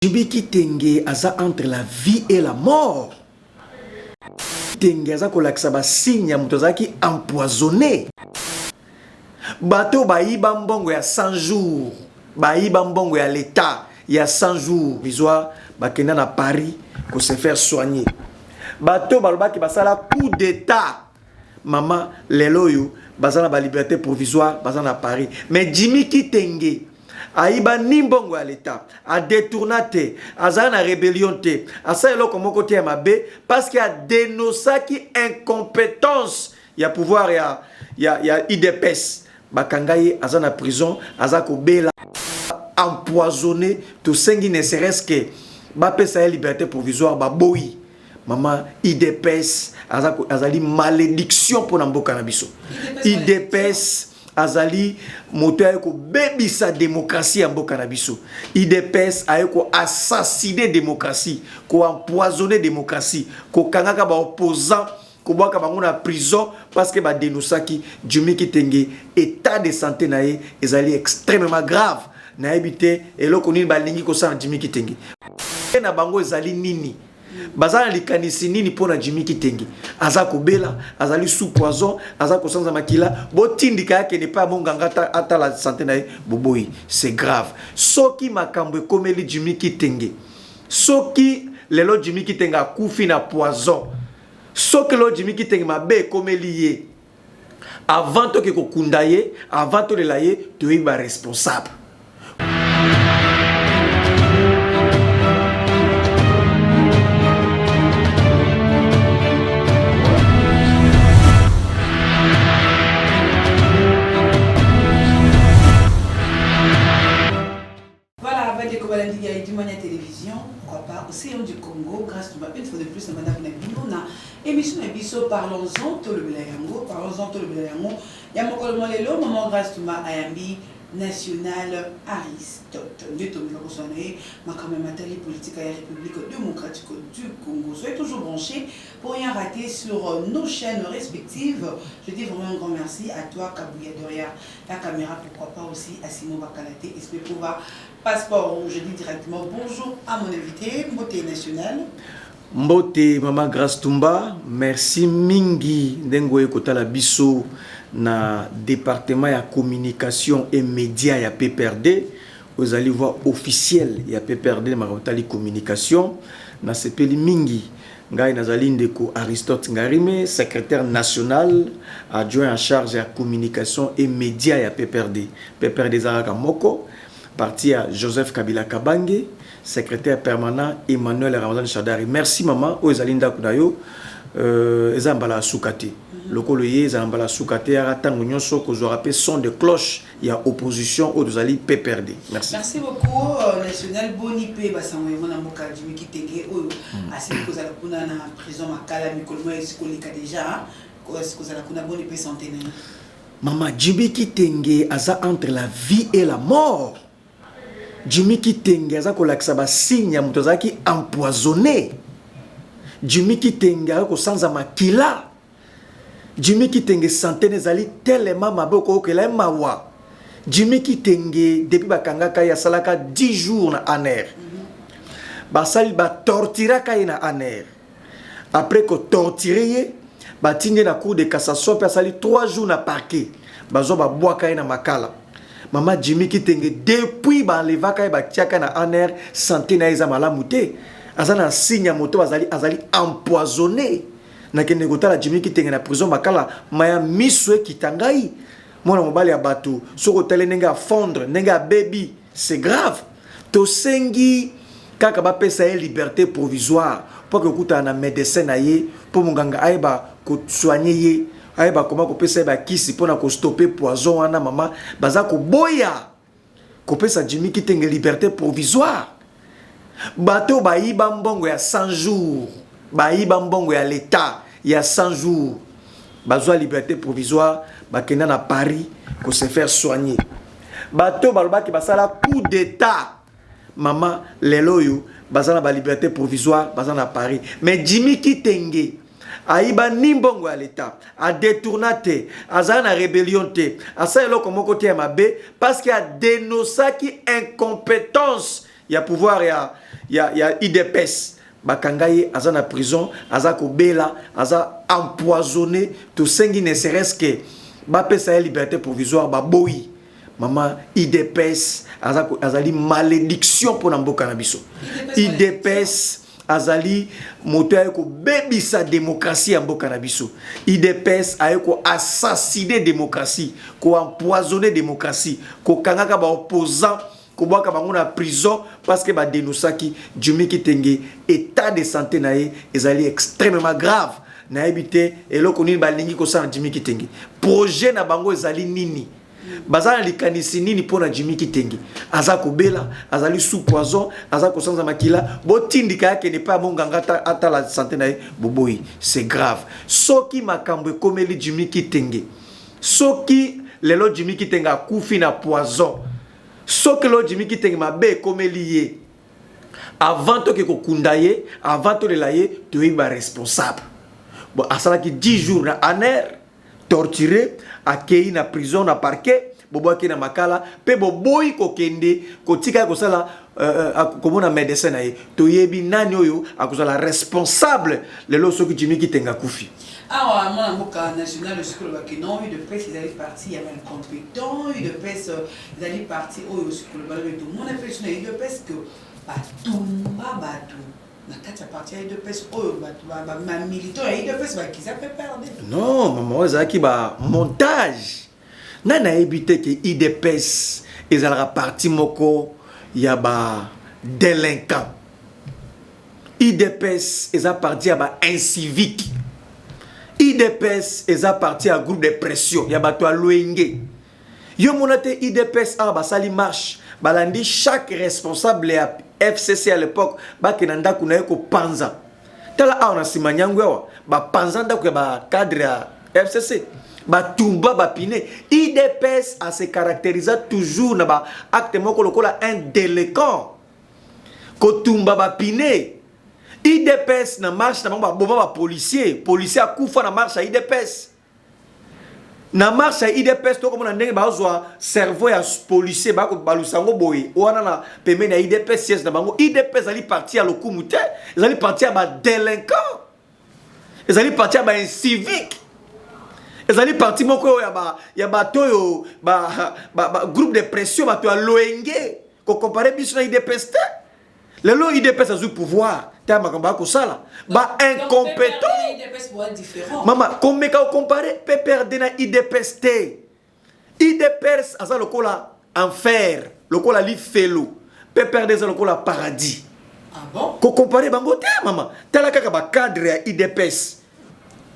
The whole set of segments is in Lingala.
JB Kitenge aza entre la vie et la mort. Kitenge aza kolakisa ba signe ya moto azalaki empoisonné. Bato bayiba mbongo ya 100 jours, bayiba mbongo ya l'État ya 100 jours, bizwa bakenda na Paris ko se faire soigner. Bato balobaki basala coup d'État. Mama lelo oyo baza na ba liberté provisoire, baza na Paris. Mais Jimmy Kitenge ayiba ni mbongo ya l'État, adetourna te, azala na rébellion te, asala eloko moko te ya mabe parce que adénonçaki incompétence ya pouvoir ya UDPS. Bakanga ye, aza na prison, aza kobela, empoisonné. Tosengi ne serait-ce que bapesa ye liberté provisoire, baboyi. Mama, UDPS azali malédiction mpona mboka na biso. UDPS azali moto aye kobebisa démocratie ya mboka na biso. UDPS aye koassassiner démocratie, koempoisonner démocratie, kokangaka baopposant, kobwaka bango na prison parce que badénonçaki. Jimmy Kitenge, état de santé na ye ezali extrêmement grave. Nayebi te eloko nini balingi kosala na Jimmy Kitenge. Na bango ezali nini? Baza na likanisi nini mpo na Jimmy Kitenge? Aza kobela, azali sous poison, aza kosanza makila. Botindika ye akende mpe ya monganga atala santé na ye, boboyi. C'est grave. Soki makambo ekomeli Jimmy Kitenge, soki lelo Jimmy Kitenge akufi na poison, soki lelo Jimmy Kitenge mabe ekomeli ye, avant toke kokunda ye, avant tolela ye, toyebi baresponsable. Voilà, bandeko balandi ya Edimania Télévision, pourquoi pas Océan du Congo, grâce à une fois de plus na bandako na bino na émission na biso Parlons-en, tolobela yango, Parlons-en, tolobela yango. Ya mokolo mwa lelo, maman Grâce Tuma ayambi National Aristote. Nde tomeka koswana na ye makambo ya matali politique ya République démocratique du Congo. Soyez toujours branchés pour rien rater sur nos chaînes respectives. Je dis vraiment un grand merci à toi Kabouya derrière la caméra, pourquoi pas aussi à Simon Bakalate, Esprit Pouva, Passeport Rouge. Je dis directement bonjour à mon invité, Mbote National. Mbote Mama Grâce Tumba, merci mingi ndenge oye kotala biso na département ya communication et média ya PPRD. Ozali voix officielle ya PPRD makambo etali communication. Nasepeli mingi. Ngai nazali ndeko Aristote Ngarime, secrétaire national adjoint en charge ya communication et média ya PPRD. PPRD ezalaka moko parti ya Joseph Kabila Kabange, secrétaire permanent Emmanuel Ramazan Shadari. Merci mama, oyo ezali ndako na yo, eza mbala ya suka te. Lokolo ye ezala mbala ya suka te, yaka ntango nyonso kozwaka mpe son de cloche ya opposition oyo tozali PPRD. Merci. Merci beaucoup National. Boni mpe basango yango na mboka Jimmy Kitenge oyo asili kozala kuna na prison Makala mikolo moko esi koleka déjà, esi kozala kuna, boni mpe santé na ye? Mama, Jimmy Kitenge aza entre la vie et la mort. Jimmy Kitenge aza kolakisa basigne ya moto azalaki empoisonné. Jimmy Kitenge aza kosanza makila. Jimmy Kitenge santé na ezali tellement mabe, okoyokela ye mawa. Jimmy Kitenge, depuis bakangaka ye, asalaka 10 jours na ANR. Basali batorturaka ye na ANR. Après kotorturer ye, batindi ye na cour de cassation mpe asali 3 jours na parquet, bazwa babwaka ye na Makala. Mama, Jimmy Kitenge depuis baenlevaka ye, batiaka na ANR, santé na ye eza malamu te. Aza na signe ya moto azali empoisonné. Nakende kotala Jimmy Kitenge na prison Makala, maya miso ekita ngai. Mwana mobali ya bato, soki otali ndenge afondre, ndenge abebi, c'est grave. Tosengi kaka bapesa ye liberté provisoire mpo akokutana na médecin na ye, mpo monganga ayeba kosoigner ye, ayeba koma kopesa ye bakisi mpona kostopper poison wana. Mama, baza koboya kopesa Jimmy Kitenge liberté provisoire. Bato bayiba mbongo ya 100 jours, bayiba mbongo ya l'État ya 100 jours, bazwa liberté provisoire, bakenda na Paris ko se faire soigner. Bato balobaki basala coup d'État, mama, lelo oyo baza na baliberté provisoire, baza na Paris. Mais Jimmy Kitenge ayiba ni mbongo ya l'État, adetourna te, azala na rébellion te, asala eloko moko te ya mabe parce que adénonçaki incompétence. ya pouvoir ya UDPS. Bakanga ye, aza na prison, aza kobela, aza empoisonné. Tosengi ne serait-ce que bapesa ye liberté provisoire, baboyi. Mama, UDPS azali malédiction mpona mboka na biso. UDPS azali moto aye kobebisa démocratie ya mboka na biso. UDPS aye koassassiner démocratie, koempoisonner démocratie, kokangaka baopposant, kobwaka bango na prison parce que badénonçaki. Jimmy Kitenge, état de santé na ye ezali extrêmement grave. Nayebi te eloko nini balingi kosala na Jimmy Kitenge. Projet na bango ezali nini? Baza na likanisi nini mpo na Jimmy Kitenge? Aza kobela, azali sous poison, aza kosanza makila. Botindika akende mpe amonganga atala santé na ye, boboyi. C'est grave. Soki makambo ekomeli Jimmy Kitenge, soki lelo Jimmy Kitenge akufi na poison, soki lelo Jimmy Kitenge mabe ekomeli ye, avant toke kokunda ye, avant tolela ye, toyebi baresponsable. Bon, asalaki 10 jours na ANR, torturé, akei na prison, na parquet, bobwaki na Makala mpe boboyi kokende kotika ye kosala komona médecin na ye. Toyebi nani oyo akozala responsable lelo soki Jimmy Kitenge akufi. Awa mwana mboka national, soki olobaki non, UDPS ezali parti ya baincompétent, UDPS ezali parti oyo soki oloba lobi, tomona mpe so na UDPS ke batumba bato na kati ya parti ya UDPS, oyo bato bamilitant ya UDPS bakiza mpe PPRD. Non mama, oyo ezalaki bamontage. Nani ayebi te ke UDPS ezalaka parti moko ya badélinquant? UDPS eza parti ya baincivique. UDPS eza parti ya groupe de pression ya bato ya lwenge. Yo mona te, UDPS awa basali marche, balandi chaque responsable ya FCC à l'époque, bakenda ndako na ye kopanza. Tala awa na nsima nyango awa, bapanza ndako ya bacadre ya FCC, batumba bapine. UDPS ase caractérisa toujours na baacte moko lokola un délinquant, kotumba bapine. UDPS na marche na bango, baboma bapolicier, policier akufa na marche ya UDPS. Na marche ya UDPS, tokomona ndenge bazwa cerveau ya policier, balusa yango boye wana na pembeni ya UDPS, siège na bango. UDPS ezali parti ya lokumu te, ezali parti ya badélinquant, ezali parti ya baincivique, ezali parti moko oyo ya bato oyo groupe de pression, bato ya loenge. Kocomparer biso na UDPS te. Lelo UDPS azwi pouvoir te, ya makambo akosala, baincompétent. Mama, komeka kocomparer PPRD na UDPS te. UDPS aza lokola enfer, lokola lifelo. PPRD eza lokola paradis. Ah bon? Kocomparer bango te, mama. Tala kaka bacadre ya UDPS,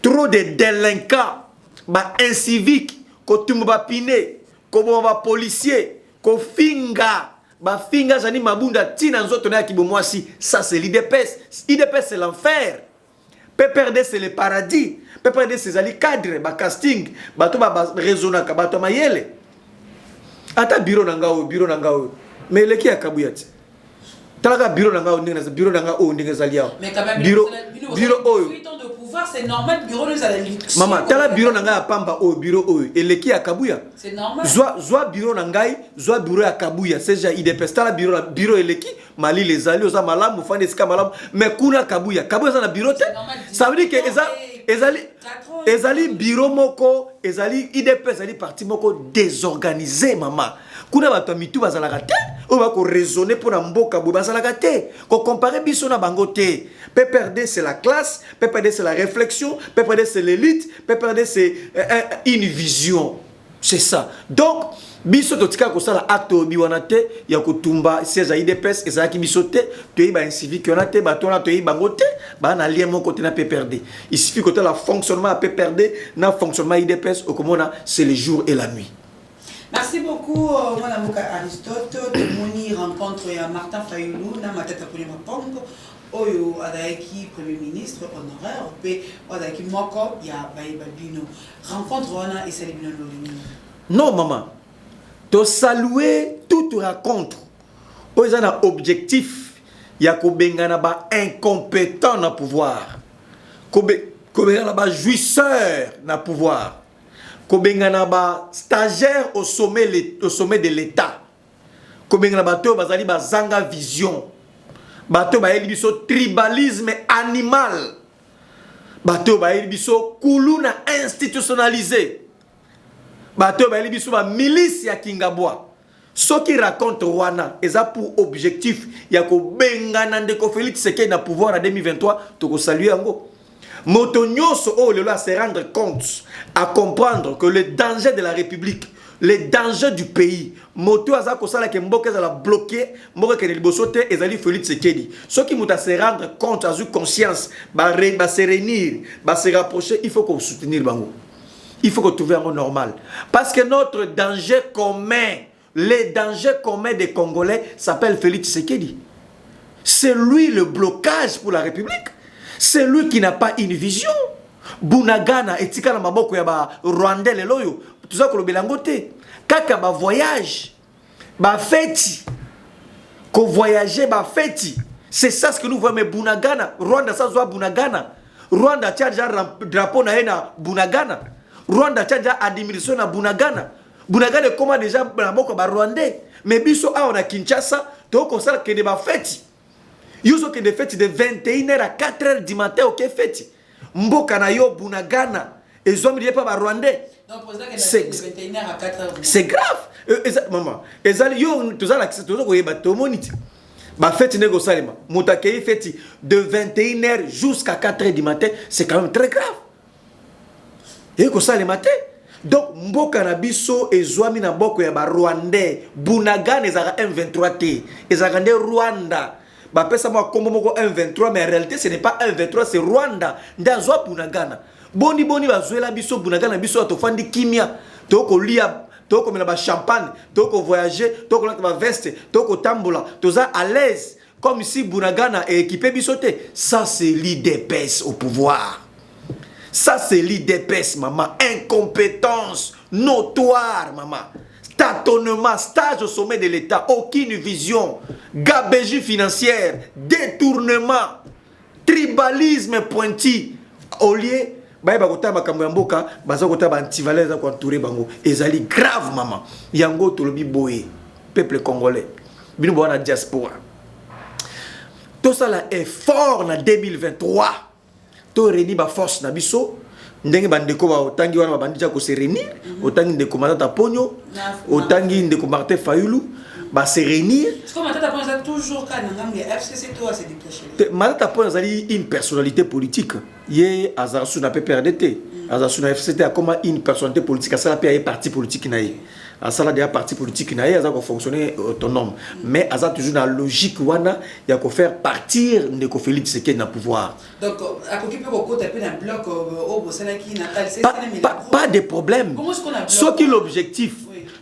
trop de délinquants, baincivique, kotumba bapine, koboma bapolicier, kofinga, bafinga Jeanine Mabunda ntina nzoto na ya kibomwasi. Ça, c'est l'UDPS. UDPS, c'est l'enfer. PPRD, c'est le paradis. PPRD, ezali cadre, bacasting, bato baraisonnaka, bato ya mayele. Ata bureau na nga oyo, bureau na nga oyo, mais eleki ya Kabuya te. Talaka bureau na nga oyo, ndenge bureau na nga oyo, ndenge ezali awa. Bureau oyo, mama, tala bureau na ngai ya pamba oyo, bureau oyo eleki ya Kabuya. Zwa, zwa bureau na ngai, zwa bureau ya Kabuya, siège ya UDPS. Tala bureau, bureau eleki malili, ezali oza malamu, ofandi esika malamu. Mais kuna Kabuya, Kabuya eza na bureau te. Ça veut dire que eza ezali bureau moko, ezali UDPS, ezali parti moko désorganisé, mama. Kuna bato ya mitu bazalaka te, oyo bakoraisonner mpo na mboka boye bazalaka te. Kocomparer biso na bango te. PPRD, c'est la classe. PPRD, c'est la réflexion. PPRD, c'est l'élite. PPRD, c'est une vision, c'est ça. Donc biso totikaka kosala acte oyo wana te ya kotumba siège ya UDPS. Ezalaki biso te, toyebi baincivique wana te, bato wana toyebi bango te, baa na lien moko te na PPRD. Il suffit kotala fonctionnement ya PPRD na fonctionnement ya UDPS, okomona c'est le jour et la nuit. Merci beaucoup, mwana mboka Aristote. Tomoni rencontre ya Martin Fayulu na Matata Ponyo Mapong, oyo azalaki premier ministre honoraire mpe oyo azalaki moko ya bayeba bino. Rencontre wana esali bino loli nini? Non mama, tosaluer toute rencontre oyo eza na objectif ya kobengana baincompétent na pouvoir, kobengana bajouisseur na pouvoir, kobengana bastagiaire au sommet de l'État. Kobengana bato oyo bazali bazanga vision, bato oyo bayeli biso tribalisme animal, bato oyo bayeli biso kuluna institutionnalisé, bato oyo bayeli biso bamilice ya Kingabwa. Soki raconte wana eza pour objectif ya kobengana ndeko Félix Tshisekedi na pouvoir na 2023, tokosalue yango. Moto nyonso oyo lelo a se rendre compte, à comprendre que le danger de la République, le danger du pays, moto aza kosalaka mboka ezala bloqué, mboka ekende liboso te, ezali Félix Tshisekedi. Soki moto ase rendre compte, azwi conscience, base réunir, base rapprocher, il faut kosoutenir bango, il faut kotrouver yango normal, parce que notre danger commun, le danger commun des Congolais s'appelle Félix Tshisekedi. C'est lui le blocage pour la République. C'est lui qui n'a pas une vision. Bunagana etika na maboko ya ba Rwandais. Lelo oyo toza kolobela yango te. Kaka ba voyage, ba feti, ko voyager, ba feti, c'est ça ce que nous voyons. Mais Bunagana, Rwanda sazwa Bunagana. Rwanda atia déjà drapeau na ye na Bunagana. Rwanda atia déjà administration na Bunagana. Bunagana ekóma déjà na maboko ya Barwandais. Mais biso awa na Kinshasa, tokosala kende bafeti. Yo ozokende feti de 21h à 4h du matin, oke feti. Mboka na yo Bunagana ezwami déjà mpa Barwandais. C'est grave. Mama, ezali yo tozalakisa, toza koyeba, tomoni ti bafeti ndenge kosalema. Moto akei feti de 21h jusqu'à 4h du matin, c'est quand même très grave. Eyei kosalema te. Donc mboka na biso ezwami na boko ya Barwandais. Bunagana ezalaka M23 te, ezalaka nde Rwanda. Bapesa mwa kombo moko M23, mais en réalité ce n'est pas M23, c'est Rwanda nde azwa Bunagana. Boni boni bazwela biso Bunagana? Biso ya tofandi kimia, tokolia, tokomela bachampagne, tokovoyage, tokolata baveste, tokotambola, toza à l'aise, comme si Bunagana équipé biso te. Ça, c'est l'UDPS au pouvoir. Ça, c'est l'UDPS, maman. Incompétence notoire, maman. Tâtonnement, stage au sommet de l'État, aucune vision, gabégie financière, détournement, tribalisme pointu. Au lieu bayeba kotala makambo ya mboka, baza kotala baantivaleur eza koentourer bango. Ezali grave, mama. Yango tolobi boye: peuple congolais, bino boza na diaspora, tosala effort na 2023, toréunir baforce na biso ndenge bandeko baotangi wana babandi tia kose réunir. Otangi ndeko Matata Ponyo, otangi ndeko Martin Fayulu, base réunir. Matata Ponyo azali une personnalité politique. Ye azala su na PPRD te, azala su na FCC te, akoma une personnalité politique. Asala mpe aye parti politique na ye, asala deya parti politique na ye, aza kofonctionner autonome, mais aza toujours na logique wana ya kofaire partir ndeko Félix Tshisekedi na pouvoir. Donc akoki mpe kokota mpe na bloc oyo bosalaki na Pas de problème.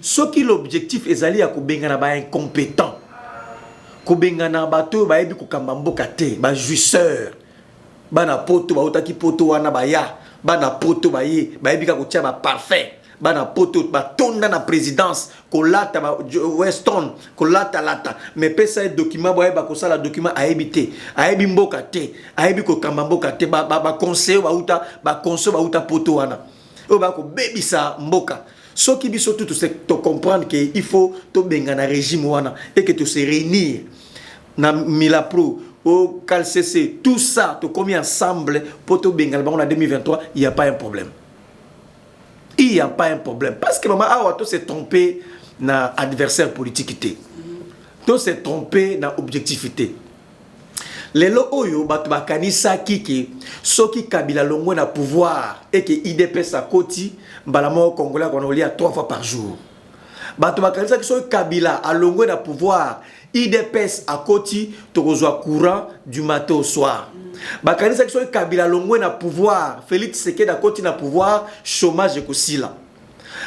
Soki l'objectif ezali ya kobengana baincompétent, kobengana bato oyo bayebi kokamba mboka te, bajouisseur, bana Poto bautaki Poto wana, baya bana Poto baye bayebi kaka kotia baparfum, bana Poto batonda na présidence, kolata ba weston, kolatalata, mais pesa ye document, boyeba kosala document, ayebi te, ayebi mboka te, ayebi kokamba mboka te. Baconseiller bauta, baconseiller bauta Poto wana oyo bakobebisa mboka. Soki biso tu tocomprendre ke il faut tobengana régime wana et que tose réunir na Milapro au CALCC, tout ça, tokomi ensemble pour tobengana bango na 2023, il y a pas un problème, il y a pas un problème, parce que mama, awa to se trompé na adversaire politique te, to se trompé na objectivité. Lelo oyo bato bakanisaki ke soki Kabila longwe na pouvoir eke UDPS akoti, mbala moko Congolais akona kolia trois fois par jour. Bato bakanisaki soki Kabila alongwe na pouvoir, UDPS akoti, tokozwa courant du matin au soir. Bakanisaki soki Kabila alongwe na pouvoir, Félix Tshisekedi akoti na pouvoir, chômage ekosila.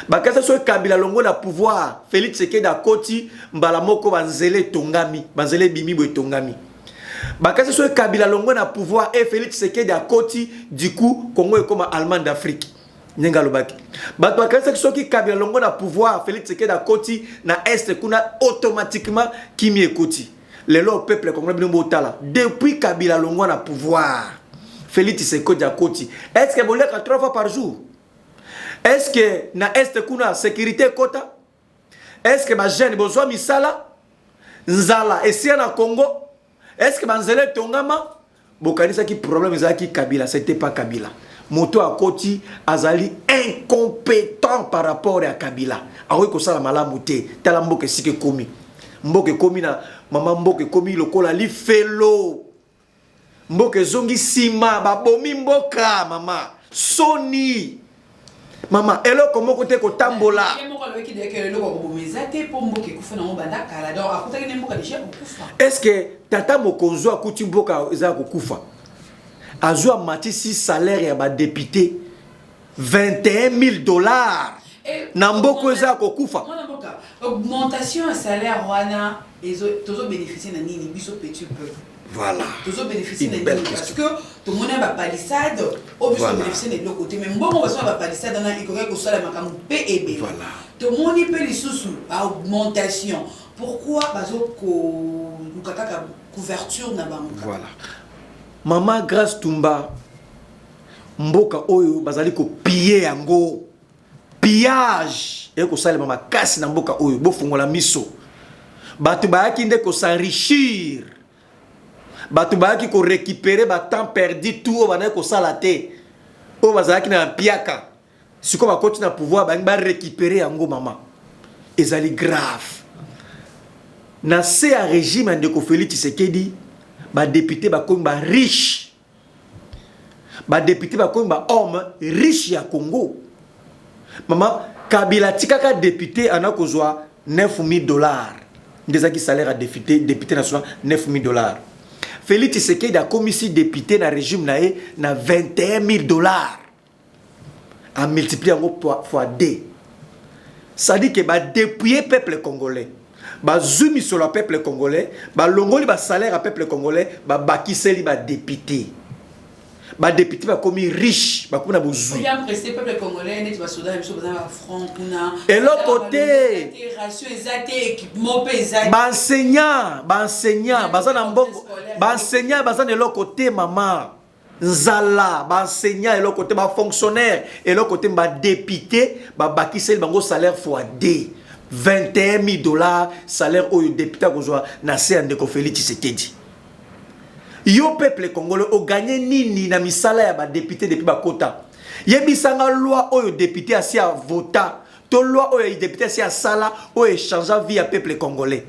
Bakanisaki soki Kabila alongwe na pouvoir, Félix Tshisekedi akoti, mbala moko banzela etongami, banzela ebimi boye, etongami. Bakasi soki Kabila longwe na pouvoir e Félix Tshisekedi akoti, du coup Congo ekoma Allemagne d'Afrique, ndenge alobaki. Bato bakanisaki soki Kabila longwe na pouvoir, Félix Tshisekedi akoti, na Est kuna automatiquement kimi ekoti. Lelo peuple congolais, bino botala, depuis Kabila longwa na pouvoir, Félix Tshisekedi akoti, est ce que boliaka trois fois par jour? Est ce que na Est kuna sécurité ekota? Est ce que bajeune bozwa misala? Nzala esiya na Congo? Est-ce que banzela etongama? Bokanisaki problème ezalaki Kabila, c'était pas Kabila. Moto akoti azali incompétent par rapport ya Kabila, akoki kosala malamu te. Tala mboka esika ekomi. Mboka ekomi na mama, mboka ekomi lokola lifelo, mboka ezongi nsima, babomi mboka. Mama, soni mama, eloko moko te kotambola. Ye moko alobaki deke eloko akoboma eza te, mpo mboka ekufa nango banda kala, donc akutaki ne mboka déjà kokufa. Est ce que tata mokonzi akuti mboka eza ya kokufa, azwi amatisi salaire ya badéputé 21 000 $? Na mboka eza ya kokufa. Mwana mboka, augmentation ya salaire wana tozobénéficie na nini, biso petit peuple? Tozobénéficie na Une belle nini? Parce question. que tomoni ya bapalissade oyo biso bénéficie na eloko te, mais mbongo basala bapalissade wana ekoki kosala makambo mpe ebele. Tomoni mpe lisusu baaugmentation, pourquoi bazokoluka kaka couverture na bango kaka? Voilà, mama Grâce Tumba, mboka oyo bazali kopiller yango, pillage eye kosalema makasi na mboka oyo. Bofungola miso, bato bayaki nde kos'enrichir, bato bayaki korécupérer batemps perdu, tout oyo bandaki kosala te, oyo bazalaki na mpiaka. Sikoyo bakoti na pouvoir, balingi barécupérer yango. Mama, ezali grave. Na se ya régime ya ndeko Félix Tshisekedi, badéputé bakomi bariche, badéputé bakomi bahomme riche ya Congo. Mama, Kabila atikaka député ana kozwa 9000 $ nde ezalaki salaire ya député, député national, 9000 $. Félix Tshisekedi akomisi député na régime na ye na 21 000 $, amultiplie yango fois 2, c'est-à-dire que badépouille peuple congolais, bazwi misolo ya peuple congolais, balongoli basalaire ya peuple congolais, babakiseli badéputé. Badéputé bakomi riche, bakomi na bozwi. Oya pressé peuple congolais neti basoda na biso baza na bafront kuna. Eloko te. Ration eza te, équipement mpe eza te. Baenseignant baza na mbongo, baenseignant baza na eloko te. Mama, nzala, baenseignant eloko te, bafonctionnaire eloko te, badéputé babakiseli bango salaire fois 2, 21 000 $ salaire oyo député akozwa na se ya ndeko Félix Tshisekedi. Yo peuple congolais, oganye nini na misala ya badéputé depuis bakota? Yebisanga loi oyo député asi avota to loi oyo député asi asala oyo echangea vie ya peuple congolais.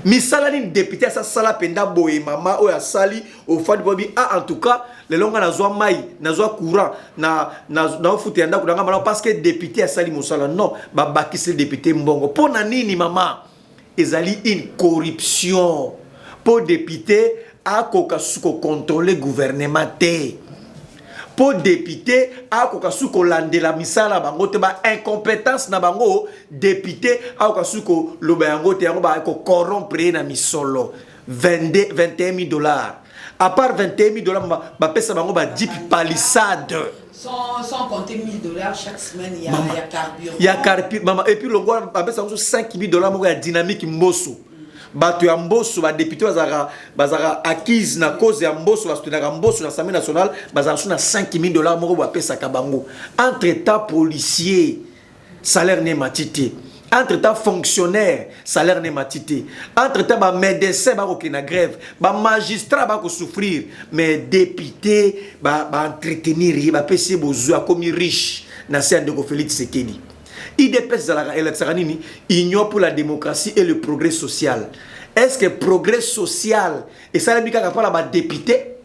Misala nini député asi asala mpenza boye, mama, oyo asali ofandi bobi? Ah, en tout cas lelo nga nazwa mai, nazwa courant, naofutela ndako na nga malamu parce que député asali mosala. Non, babakisi député mbongo mpo na nini? Mama, ezali une corruption mpo député akoka su kocontrôler gouvernement te, mpo député akoka su kolandela misala bango te, baincompétence na bango, député akoka su koloba yango te. Yango bakocorrompre ye na misolo 22 21 000 $. À part 21 000 $, bapesa bango bajeep Palissade. Sans compter 1000 $ chaque semaine, il y a, Mama, il y a carburant. Ya carburant, mama. Et puis longwa, bapesa bango 5 000 $ moko ya Dynamique Mboso. Bato ya Mboso, badéputé bazalaka acquise na cause ya Mboso, basoutenaka Mboso na Assemblée nationale, bazalaka so na 5 000 $ moko bapesaka bango. Entre temps policier salaire ne emati te, entre temps fonctionnaire salaire ne emati te, entre temps bamédecin bakokende na grève, bamagistrat bakosouffrir, mais député baentretenir ye, bapesi ye bozwi, akomi riche na se ya ndeko Félix Tshisekedi. UDPS ezalaka, elakisaka nini? Union pour la démocratie et le progrès social. Est ce que progrès social esalemi kaka mpona badéputé?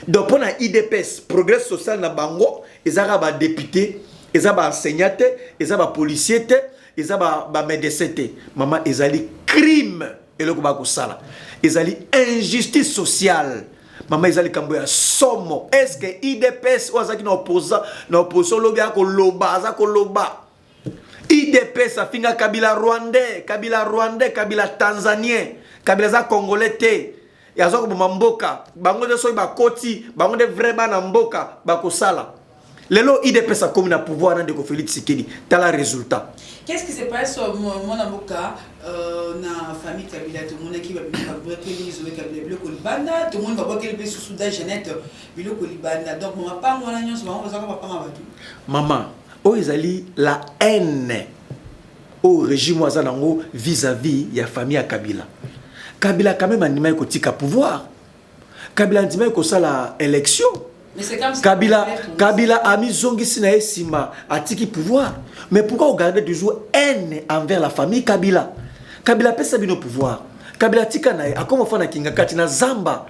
Donc mpo na UDPS, progrès social na bango eza kaka badéputé, eza baenseignant te, eza bapolicier te, eza bamédecin te. Mama, ezali crime eloko bakosala, ezali injustice sociale. Mama, eza likambo ya somo. Est ce que UDPS oyo azalaki na opposition lobi akoloba, aza koloba? UDPS afinga Kabila rwandais, Kabila rwandais, Kabila tanzanien, Kabila aza congolais te, aza koboma mboka. Bango nde soki bakoti, bango nde vrai bana mboka bakosala. Lelo UDPS akomi na pouvoir na ndeko Félix Tshisekedi, tala résultat. Qu'est-ce qui se passe, mwana mboka, na famille Kabila? Tomonaki babwakeli Zoe Kabila biloko libanda, tomoni babwakeli mpe susu da Jeannette biloko libanda. Donc mapango wana nyonso, bango bazaka bapanga bato. Mama, oyo ezali la haine oyo régime oyo aza nango vis-à-vis ya famille ya Kabila. Kabila quand même andimaki kotika pouvoir. Kabila andimaki kosala élection. Kabila, Kabila amizongisi na ye nsima, atiki pouvoir. Mais pourquoi ogarde toujours haine envers la famille Kabila? Kabila apesa bino pouvoir. Kabila atika na ye, akoma ofanda Kinga Kati na zamba.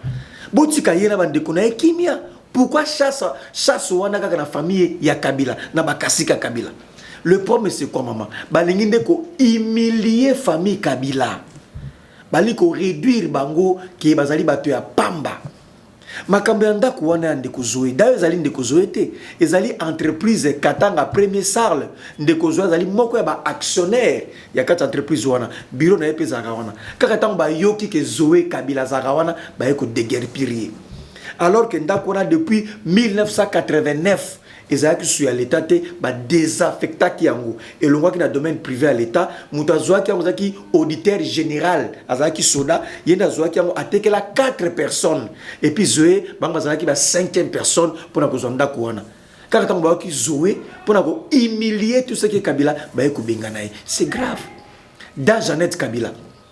Botika ye na bandeko na ye kimia. Pourquoi chasse, chasse wana kaka na famille ya Kabila, na bakasika Kabila? Le problème, c'est quoi, maman? Balingi nde kohumilie famille Kabila, balingi koréduire bango ke bazali bato ya pamba. Makambo ya ndako wana ya ndeko Zoe, dayo ezali ndeko Zoe te, ezali entreprise Katanga Premier Sarl. Ndeko Zoe azali moko ya baactionnaire ya kati ya entreprise wana. Bureau na ye mpe ezalaka wana. Kaka ntango bayoki ke Zoe Kabila azalaka wana, baye kodéguerpir ye, alors que ndako wana depuis 1989 ezalaki susu ya leta te. Badésaffectaki yango, elongwaki na domaine privé ya leta. Moto azwaki yango azalaki auditeur général, azalaki soda. Ye nde azwaki yango, atekela 4 personnes et puis Zoe. Bango bazalaki ba 5e personne mpona kozwa ndako wana. Kaka ntango bayoki Zoe, mpona kohumilie tout ce qui est Kabila, baye kobengana ye. C'est grave. Da Jeannette Kabila,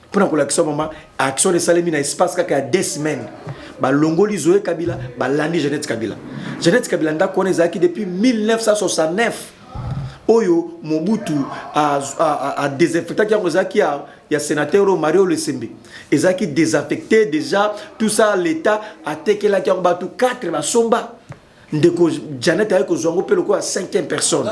mpona kolakisa mama, action esalemi na espace kaka ya 2 semaines. Balongoli Zoe Kabila, balandi Jeannette Kabila. Jeannette Kabila, ndako wana ezalaki depuis 1969 oyo Mobutu adésinfectaki yango. Ezalaki ya sénateur oyo Mario Lesembe. Ezalaki désaffecté déjà, tout ça. L'état atekelaki yango bato 4, basomba. Ndeko Janet aye kozwa yango mpe lokola 5e personne.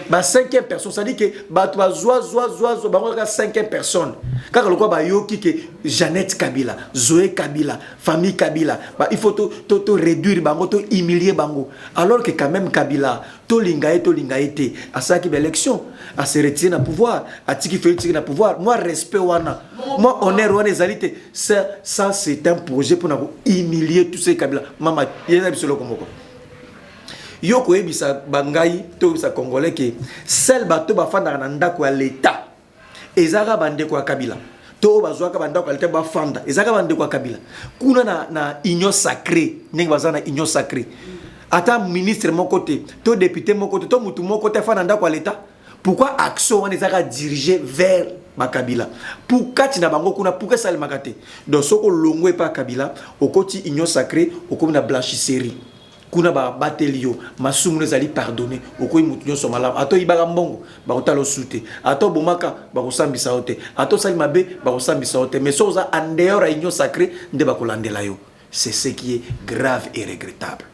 Ba 5e personne, c'est-à-dire ke bato bazwa zwa zwa zwa bango kaka 5e personne. Kaka lokola bayoki ke Jeannette Kabila, Zoé Kabila, famille Kabila ba, il faut to, to, to réduire bango, to humilier bango, alors que quand même Kabila, tolinga ye, tolinga ye te, asalaki baélection, ase retire na pouvoir, atiki Félix tiki na pouvoir. Moi respect wana, moi honneur wana ezali te. Ça, c'est un projet mpona kohumilier tout ce Kabila. Mama, yeza biso eloko moko. Yo koyebisa bangai to koyebisa Congolais ke sel bato bafandaka na ndako ya leta ezalaka bandeko ya Kabila to oyo bazwaka bandako ya leta bafanda, ezalaka bandeko ya Kabila. Kuna na Union sacrée, ndenge baza na Union sacrée, ata ministre moko te to député moko te to mutu moko te afanda na ndako ya leta. Pourquoi action wana ezalaka dirigé vers bakabila pour kati na bango kuna? Pourquoi esalemaka te? Donc soki olongwe epa Kabila, okoti Union sacrée, okomi na blanchisserie kuna, babateli yo, masumu no ezali pardonné, okoyi motu nyonso malamu. Ata oyibaka mbongo, bakotala osu te. Ata obomaka, bakosambisa yo te. Ata osali mabe, bakosambisa yo te. Mais soki oza en dehors ya Union sacrée nde bakolandela yo. C'est ce qui est grave et regrettable.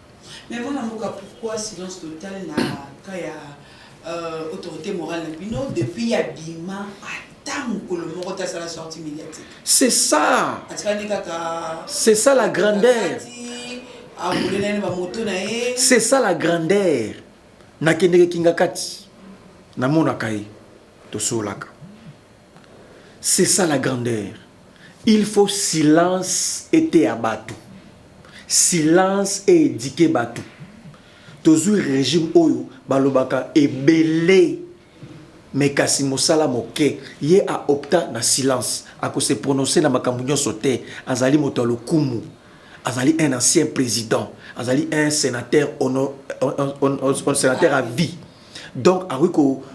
Mais mwana mboka, pourquoi silence total na cas ya autorité morale na bino? Depuis ya bima, ata mokolo moko te asala sortie médiatique. C'est ça. Atikani kaka. C'est ça la grandeur. Akolela nani bamoto na ye? C'est ça la grandeur. Nakendeke Kinga Kati, namonaka ye, tosolaka. C'est ça la grandeur. Il faut silence ete ya bato, silence eéduquer bato. Tozwi régime oyo balobaka ebele me kasi mosala moke. Ye aopta na silence, akose prononce na makambo nyonso te. Azali moto ya lokumu, azali un ancien président, azali un sénateur, un sénateur à vie. Donc akoki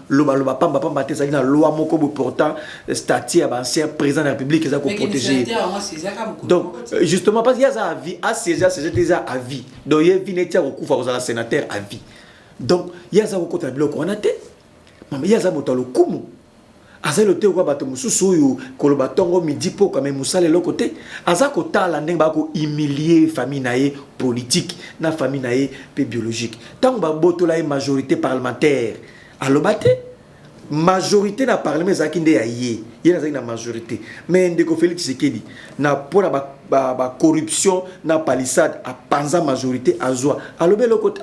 kolobaloba pambapamba te. Ezali na loi moko boye portant statut ya baancien président de la République, eza koprotéger. Donc justement parce que ye aza à vie, asiége, asiége te, eza à vie. Donc ye vie neti akokufa, kozala sénateur à vie. Donc ye aza kokota na biloko wana te. Mama, ye aza moto ya lokumu, azali lote kwa bato mosusu oyo koloba ntongo, midi, pokwa, me mosala eloko te. Aza kotala ndenge baka kohumilie famille na ye politique na famille na ye mpe biologique. Ntango babotola ye majorité parlementaire, aloba te. Majorité na parlement ezalaki nde ya ye, ye nazalaki na majorité. Mais ndeko Félix Tshisekedi, na mpona bacorruption ba na palissade, apanza majorité, azwa. Alobi eloko te.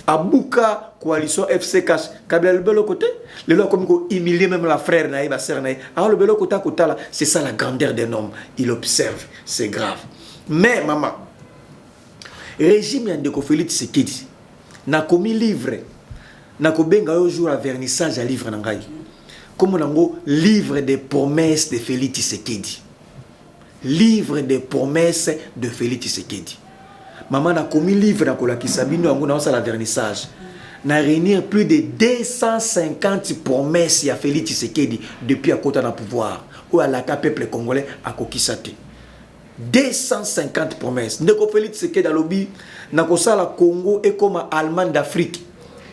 Abuka coalition FC Cash. Kabila alobi eloko te. Lelo akomi kohumilie même la frère na ye, basœur na ye, alobi eloko te, akotala. C'est ça la grandeur d'un homme, il observe. C'est grave. Mais mama, régime ya ndeko Félix Tshisekedi, nakomi livre, nakobenga yo jour ya vernissage ya livre na ngai. Kombo nango Livre des promesses de Félix Tshisekedi. Livre des promesses de Félix Tshisekedi. Mama, nakomi livre, nakolakisa bino yango, naosala vernissage. Na réunir plus de 250 promesses ya Félix Tshisekedi depuis akota na pouvoir. Oyo alaka peuple congolais, akokisa te. 250 promesses. Ndeko Félix Tshisekedi alobi nakosala Congo ekoma Allemagne d'Afrique.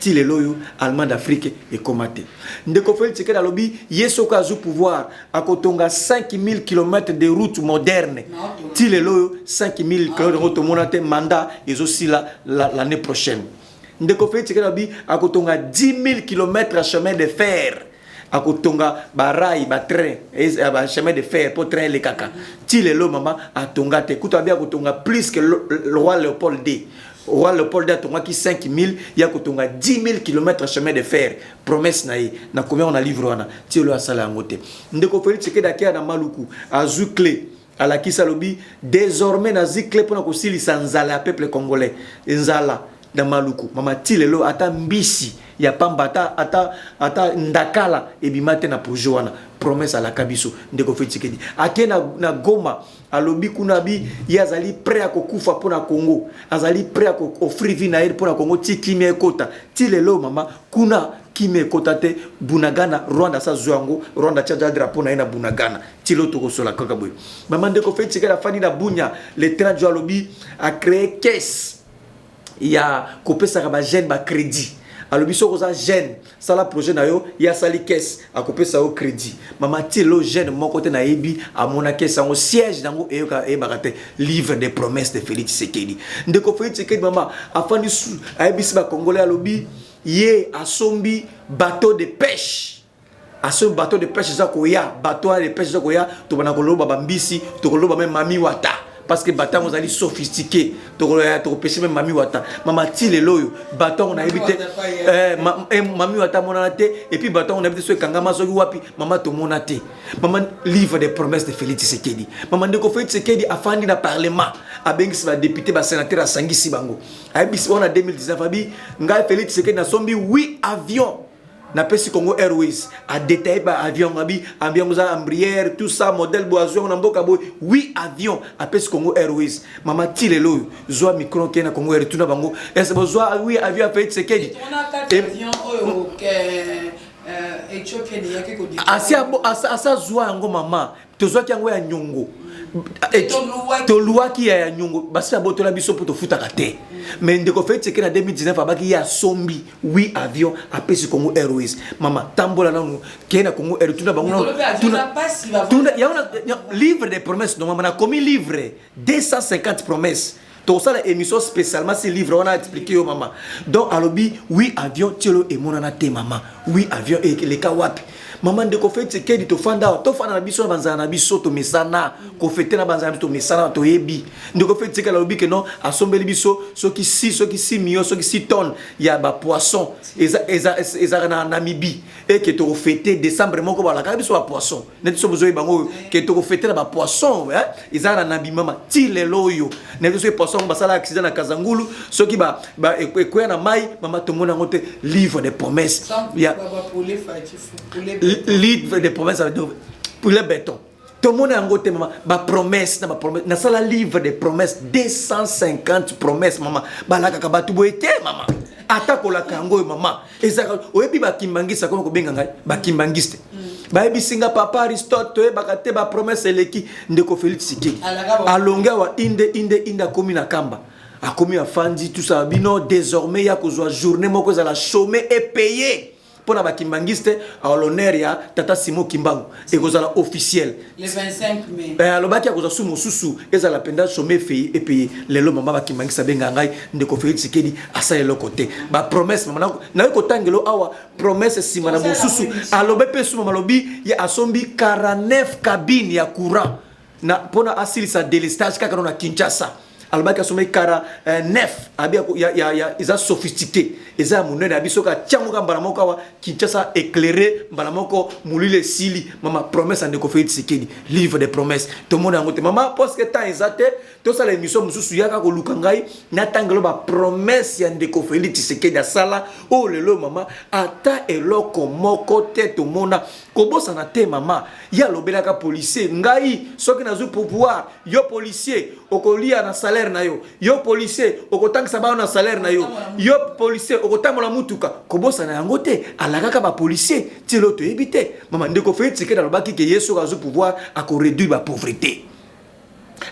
Ti lelo oyo, Allemagne d'Afrique ekoma te. Ndeko Félix Tshisekedi alobi ye soki azwi pouvoir, akotonga 5000 km de route moderne. Ti lelo oyo, 5000 km yango tomona te. Mandat ezosila l'année prochaine. Ndeko Félix Tshisekedi alobi akotonga 10 000 km ya chemin de fer, akotonga barails, batrain, bachemin de fer mpo train elekaka. Ti lelo, mama, atonga te. Kutu abi akotonga plus que le roi Léopold II. Roi Léopold II atongaki 5000, ya kotonga 10 000 km chemin de fer, promesse na ye. Nakomi yango na livre wana. Ti lelo asala yango te. Ndeko Félix Tshisekedi akeya na Maluku, azwi clé, alakisi, alobi: "Désormais nazwi clé mpona kosilisa nzala ya peuple congolais." Nzala na Maluku, mama, ti lelo ata mbisi ya pamba, ata ndakala ebima te na projet wana, promesse alaka biso. Ndeko Félix Tshisekedi ake na Goma, alobi kuna bi ye azali prêt ya kokufa mpo na Congo, azali prêt ya koofrir vie na ye mpo na Congo ti kimia ekota. Ti lelo, mama, kuna kimia ekota te. Bunagana, Rwanda asa zwa yango. Rwanda atia ja drapeau na ye na Bunagana. Ti lelo tokosola kaka boye, mama. Ndeko Félix Tshisekedi afandi na Bunia le 30 juin, alobi acréer caisse ya kopesaka bajeune bacrédit. Alobi soki oza jeune, sala projet na yo, ye asali caisse, akopesa yo crédit. Mama, ti lelo jeune moko te nayebi amona caisse yango, siège nango eyebaka te. Livre de promesse de Félix Tshisekedi. Ndeko Félix Tshisekedi, mama, afandi, ayebisi bacongolais, alobi ye asombi bateau de pêche. Asombi bateau de pêche, eza koya. Bateau wana de pêche eza koya, tobanda koloba bambisi, tokoloba même mami wata, parce que bateau yango ezali sophistiqué. Tokopêcher même mami wata. Mama, ti lelo oyo bateau yango nayebi te. Mami wata amonana te. Et puis bateau yango nayebi te so ekangama soki wapi. Mama, tomona te. Mama, livre de promesse de Félix Tshisekedi. Mama, ndeko Félix Tshisekedi afandi na parlement, abengisi badéputé, basénateur, asangisi bango, ayebisi wana 2019, abi: "Ngai Félix Tshisekedi nasombi 8 avion, napesi Congo Airways." Adétaillé ba avion, abi avion eza Embraer, tout ça, modèle boye, azwi yango na mboka boye. 8 avion apesi Congo Airways. Mama, ti lelo oyo, zwa micro, okei na Congo Air, tuna bango: ese bozwa 8 avion ya Félix Tshisekedi? Avion oyo Ethiopia eyaki. Asi azwa yango. Mama, tozwaki yango ya nyongo, toluwaki ya nyongo, basi babotola biso mpo tofutaka te. Mais ndeko Félix Tshisekedi na 2019 abaki ye asombi 8 avion, apesi Congo Airways. Mama, tambola nanu, kei na Congo Air, tuna bango. Livre de promesse. Non, mama, nakomi livre 250 promesses. Tokosala émission spécialement si livre wana, expliqué yo, mama. Donc alobi 8 avion, tielo emonana te. Mama, 8 avion eleka wapi? Mama, ndeko Félix Tshisekedi, tofanda awa, tofanda na biso na banzala na biso, tomesana kofete na banzala na biso, tomesana, toyebi. Ndeko Félix Tshisekedi alobi ke non, asombeli biso soki 6, soki 6 millions, soki 6 tonnes ya bapoisson ezalaka na Namibie, eke tokofete décembre moko, balakaka biso bapoisson neti so bozoyeba bango oyo ke tokofete na bapoisson ezalaka na Namibie. Mama, ti lelo oyo nayebi soki poisson yango basala accident na Kazangulu, soki ekweya na mai. Mama, tomona yango te. Livre de promesse ya livre de promesse, poulet béton, tomona yango te. Mama, bapromesse na bapromesse, nasala livre de promesse, 250 promesse. Mama, balakaka bato boye te. Mama, ata kolaka yango oyo, mama, ezalaka. Oyebi, bakimbangiste akoma kobenga ngai, bakimbangiste bayebisi nga: "Papa Aristote, toyebaka te, bapromesse eleki." Ndeko Félix Tshisekedi alongi awa, inde inde inde, akomi na Kamba, akomi, afandi, tout ça bino. Désormais ya kozwa journée moko ezala chômé et payé mpo na bakimbangiste, à l'honneur ya tata Simon Kimbangu, ekozala officiel. Le 25 mai. Alobaki akozwa su mosusu, ezala mpenza chômé et payé. Lelo, mama, bakimbangiste abenga ngai: "Ndeko Félix Tshisekedi asala eloko te." Bapromesse, mama, naye kotangelo awa promesse nsima na mosusu. Alobi mpe su, mama, alobi ye asombi 49 cabine ya courant na mpona asilisa délestage kaka no na Kinshasa. Alobaki asombi 49, abi ya eza sophistiqué, eza ya monene, abi soki atiango kaka mbala moko awa, Kinshasa éclairé mbala moko, molili esili. Mama, promesse ya ndeko Félix Tshisekedi, livre de promesse, tomona yango te. Mama, parce que temps eza te, tosala émission mosusu, yaka koluka ngai, natangelo bapromesse ya ndeko Félix Tshisekedi asala oyo lelo, mama, ata eloko moko te tomona. Kobosana te, mama, ye alobelaka policier: "Ngai soki nazwi pouvoir, yo policier okolia na salaire." salaire na yo. Yo policier, okotangisa bana na salaire na yo. Yo policier, okotambola mutuka. Kobosana yango te. Alakaka ba policier, ti lelo toyebi te. Mama, ndeko Félix Tshisekedi alobaki ke ye soki azwi pouvoir, akoréduire ba pauvreté.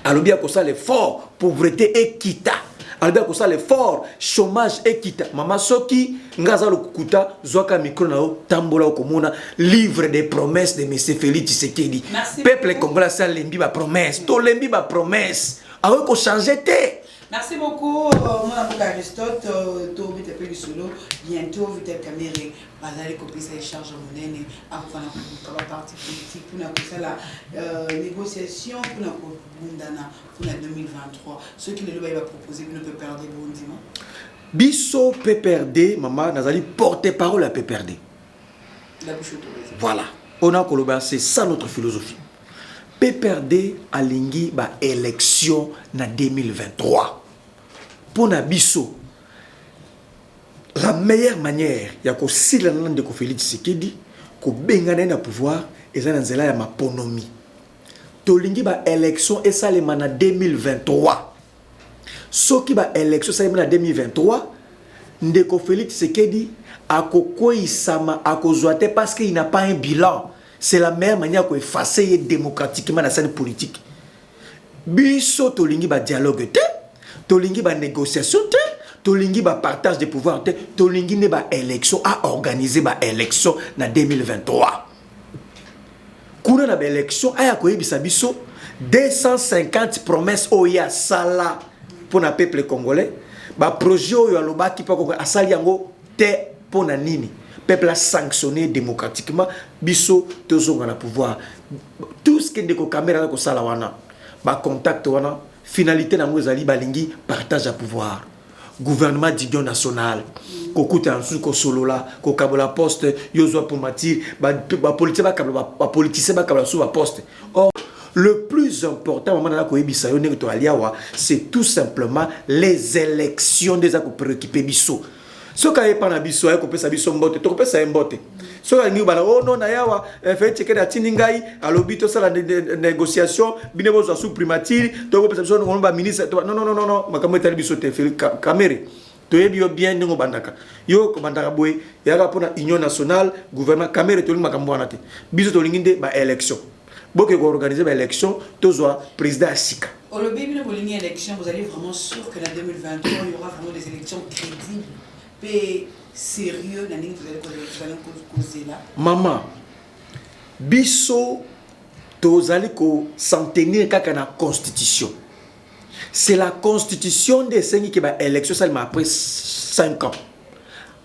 Alobi akosala effort pauvreté ekita. Alobi akosala effort chômage ekita. Mama, soki nga aza lokuta, zwaka micro na yo, tambola, okomona livre des promesses de monsieur Félix Tshisekedi. Merci Peuple beaucoup. congolais asi alembi bapromesse. Tolembi bapromesse, akoki kochange te. Merci beaucoup, mwana mboka Aristote. Tobeta mpe lisolo bientôt. Vital Kamerhe bazali kopesa ye charge monene, akokana koluka baparti politique mpona kosala négociation mpona kobundana mpona 2023. Soki lelo baye bapropose bino PPRD, bondima? Biso PPRD, mama, nazali porte parole ya PPRD. La bouche autorisée. Voilà, on a koloba, c'est ça notre philosophie. PPRD alingi baélection na 2023. Mpo na biso, la meilleure manière ya kosilana na ndeko Félix Tshisekedi, kobengana ye na pouvoir, eza na nzela ya maponomi. Tolingi baélection esalema na 2023. Soki baélection esalema na 2023, ndeko Félix Tshisekedi akokweyisama, akozwa te, parce qu'il n'a pas un bilan. C'est la meilleure manière ya koeffacer ye démocratiquement na scène politique. Biso tolingi badialogue te, tolingi banégociation te, tolingi bapartage de pouvoir te. Tolingi nde baélection, aorganiser baélection na 2023. Kuna na baélection, aya koyebisa biso 250 promesses oyo ye asala mpo na peuple congolais, baprojet oyo alobaki mpo asali yango te. Mpo na nini? Peuple asanctionné démocratiquement, biso tozonga na pouvoir. Tout ce que ndeko Kamerhe aza kosala wana, bacontact wana, finalité nango ezali balingi partage ya pouvoir, gouvernement d'union nationale, kokutana mosusu, kosolola, kokabola poste. Yo zwa primature, bapoliticien bakabola, bapoliticien bakabola mosusu baposte. Or le plus important, mama, nana koyebisa yo ndenge toali awa, c'est tout simplement les élections nde eza kopréoccupe biso. Soki ayepa na biso, aye kopesa biso mbote, tokopesa ye mbote. Soki alingi bana o no na yawa, Félix Tshisekedi atindi ngai, alobi tosala négociation, bino bozwa su primature, tokopesa biso baministre. Non, non, non, non, makambo etali biso te. Kamerhe, toyebi yo bien ndenge obandaka. Yo kobandaka boye, eyaka mpona union nationale, gouvernement. Kamerhe, tolingi makambo wana te. Biso tolingi nde baélection. Boke koorganiser baélection, tozwa président ya sika. Olobi bino bolingi élection. Vous allez vraiment sûr que na 2023, il y aura vraiment des élections crédibles mpe sérieux na ndenge tozali kozela? Mama, biso tozali kos'en tenir kaka na constitution. C'est la constitution nde esengi ke baélection esalema après 5 ans.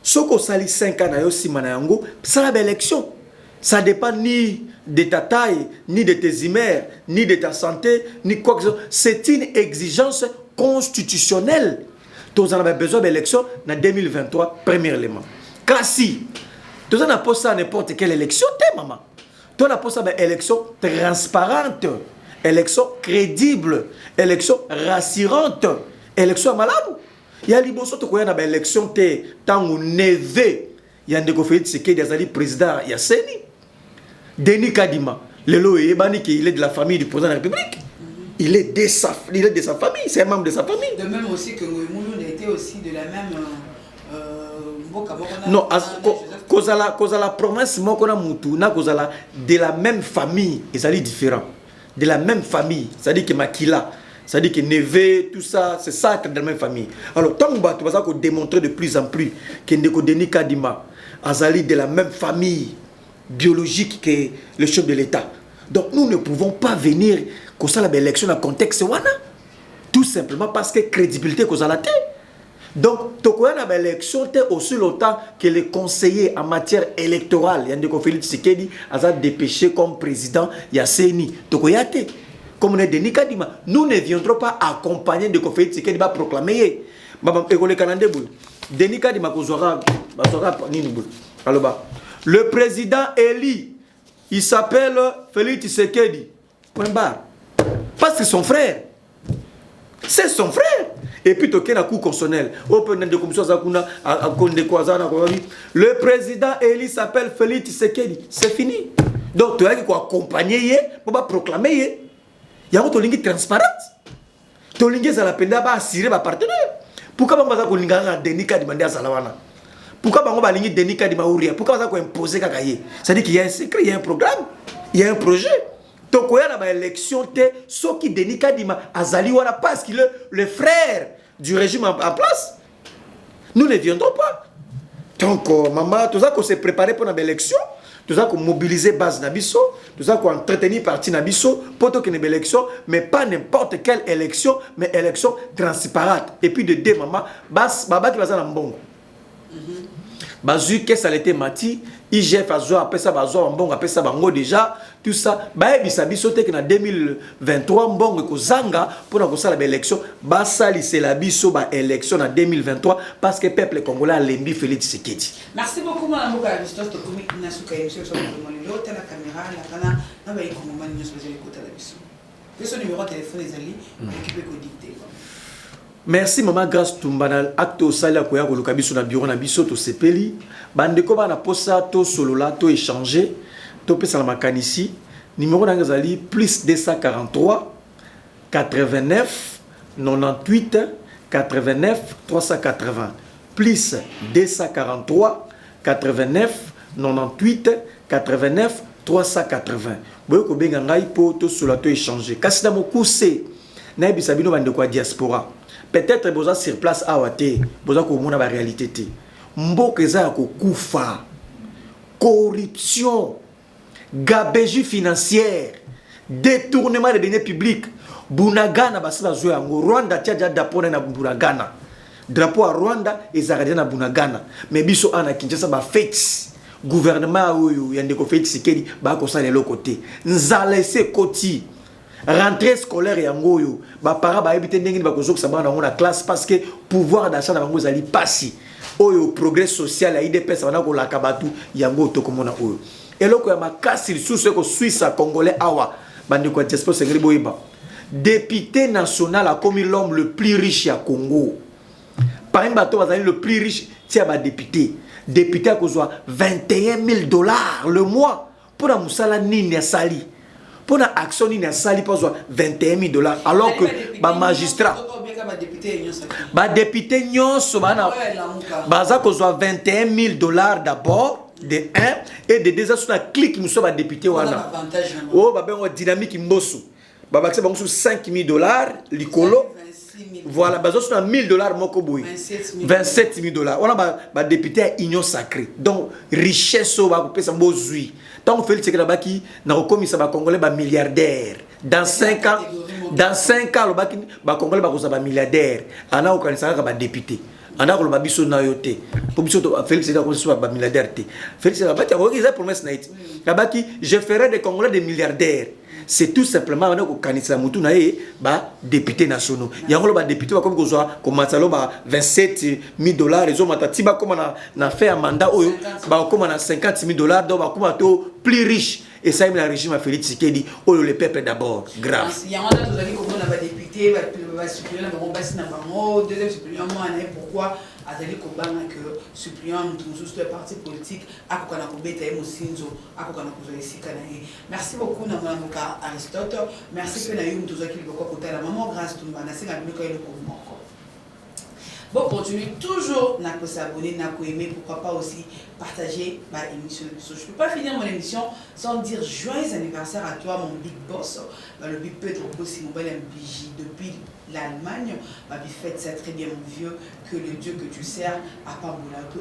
Soki osali 5 ans na yo, nsima na yango sala baélection. Ça dépend ni de ta taille, ni de tes humeurs, ni de ta santé, ni quoi que ce soit. C'est une exigence constitutionnelle. Tozala na besoin baélection na 2023, premier élément. Kasi toza na posa n'importe quelle élection te, mama. To na posa baélection transparente, élection crédible, élection rassurante, élection ya malamu. Ya liboso, tokoya na baélection te ntango neveu ya ndeko Félix Tshisekedi azali président ya CENI, Denis Kadima. Lelo eyebani ke il est de la famille du président de la République. Il est de sa famille, c'est un membre de sa famille. De même aussi que Ngoy Mulunda était aussi de la même mboka moko Non, kozala province moko na mutu na kozala de la même famille ezali différent. De la même famille, c'est-à-dire que makila, c'est-à-dire que neveu, tout ça, c'est ça, de la même famille. Alors ntango bato baza kodémontrer de plus en plus ke ndeko Denis Kadima azali de la même famille biologique que le chef de l'État, donc nous ne pouvons pas venir kosala baélection na contexte wana, tout simplement parce que crédibilité kozala te. Donc tokoya na baélection te aussi longtemps que les conseillers en matière électorale ya ndeko Félix Tshisekedi aza dépêché comme président ya CENI. Tokoya te. Comme ne Denis Kadima, nous ne viendrons pas accompagner ndeko Félix Tshisekedi baproclame ye. Ekoleka na nde boye: Denis Kadima kozwaka, bazwaka nini boye, aloba: "Le président élu, il s'appelle Félix Tshisekedi", point barre, parce que son frère, c'est son frère. Et puis tokei na cour constitutionnelle, oyo mpe ndeko mosusu aza kuna, ndeko aza na koyobi: "Le président élu s'appelle Félix Tshisekedi", c'est fini. Donc toyaki koaccompagne ye mpo baproclame ye. Yango tolingi transparente. Tolingi ezala mpenza baassurer bapartenaire. Pourquoi bango baza kolinga kaka Denis Kadima nde azala wana? Pourquoi bango balingi Denis Kadima ou rien? Pourquoi baza koimposer kaka ye? C'est-à-dire qu'il y a un secret, il y a un programme, il y a un projet. Tokoya na baélection te soki Denis Kadima azali wana, parce qu'il est le frère du régime en place. Nous ne viendrons pas. Donc mama, toza kose préparer mpona baélection, toza komobiliser base na biso, toza koentretenir parti na biso mpo tokende baélection, mais pas n'importe quelle élection, mais élection transparente. Et puis de deux, mama, babaki baza na mbongo, bazwi caisse alete mati, IGF azwa, apesa, bazwa bambongo, apesa bango déjà tout ça. Bayebisa biso te ke na 2023 mbongo ekozanga mpona kosala baélection. Basalisela biso baélection na 2023, parce que peuple congolais alembi Félix Tshisekedi. Merci beaucoup, mwana mboka ya Aristote. Tokomi na suka ya émission. Biso lelo, tala caméra, lakana na bayekongomani nyonso bazali kotala biso. Biso numéro ya telefone ezali, okoki mpe kodicter. Merci, mama Grâce Tumba, na acte osali ya koya koluka biso na bureau na biso. Tosepeli. Bandeko bana posa tosolola, toéchange, topesana makanisi, numéro na nga ezali plus 243 89 98 89 380, plus 243 89 98 89 380. Boye kobenga ngai mpo tosolola, toéchange. Kasi na mokuse, nayebisa bino, bandeko ya diaspora, peut-être boza sur place awa te, boza komona baréalité te. Mboka eza ya kokufa. Corruption, gabegie financière, détournement de deniers publics. Bunagana basi bazwa yango. Rwanda tia dia drapeau na Bunagana. Drapeau ya Rwanda ezalaka deja na Bunagana. Mais biso awa na Kinshasa, bafete gouvernement oyo ya ndeko Félix Tshisekedi bakosala eloko te. Nzala esi ekoti. Rentrée scolaire yango oyo, baparent bayebi te ndenge nini bakozokisa bana yango na classe, parce que pouvoir d'achat na bango ezali pasi. Oyo progrès social ya UDPS banda kolaka bato yango, tokomona oyo eloko ya makasi lisusu ekoswisa Congolais awa. Bandeko ya diaspora, osengeli boyeba, député national akomi l'homme le plus riche ya Congo. Parmi bato bazali le plus riche, tia badéputé. Député akozwa 21 000 $ le mois. Mpona mosala nini asali? Mpona action nini asali mpo azwa 21 000 $, alors que bamagistrat, badéputé nyonso bana baza kozwa 21 000 $ d'abord, de 1, et de 2, so na clique mosusu ya badéputé wana oyo babengo Dynamique Mboso, babakisa bango so 5 000 $ likolo. Voilà, bazwa so na 1000 $ moko boye, 27 000 $ wana, badéputé ya Union sacrée. Donc richesse oyo bakopesa, bozwi ntango Félix Tshisekedi abaki na kokomisa bacongolais bamilliardaire dans 5 ans. Dans 5 ans, alobaki bacongolais bakozwa bamilliardaire. Ana kokanisa kaka badéputé, anda koloba biso na yo te, po biso Félix Tshisekedi akomisa biso bamilliardaire te. Félix abaki, akoki, eza promesse na ye ti abaki: "Je ferai des Congolais des milliardaires." C'est tout simplement wana kokanisa mutu na ye badéputé nationaux. Yango lo badéputé bakomi kozwa, komata lo ba 27 000 $, ezomata ti bakóma na fin ya mandat oyo, bakóma na 50 000 $. Donc bakóma to plus riche. Esalemi na régime ya Félix Tshisekedi oyo, le peuple d'abord. Grave. Yango wana tozali komona badéputé, basuppléant na bango, basi na bango, deuxième suppléant mwana ye. Pourquoi azali kobanga ke suppléant moto mosusu to ya parti politique akoka na kobeta ye mosinzo, akoka na kozwa esika na ye? Merci beaucoup na mwana mboka Aristote. Merci mpe na yo moto ozwaki liboko kotala mama Grâce Tumba. Nasenga bino eloko moko: bon, continuez toujours na s'abonner, na aimer, pourquoi pas aussi partager ma émission. Je ne peux pas finir mon émission sans dire joyeux anniversaire à toi, mon big boss. Bah, le big Pedro aussi, mon bel MBJ depuis l'Allemagne. Bah, faites ça très bien, mon vieux. Que le Dieu que tu sers, à part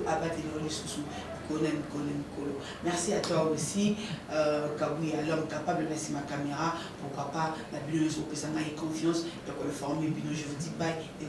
à sous. Merci à toi aussi, Kabouya, l'homme capable de laisser ma caméra. Pourquoi pas, la bino, et confiance. Donc, le former Bino, je vous dis bye et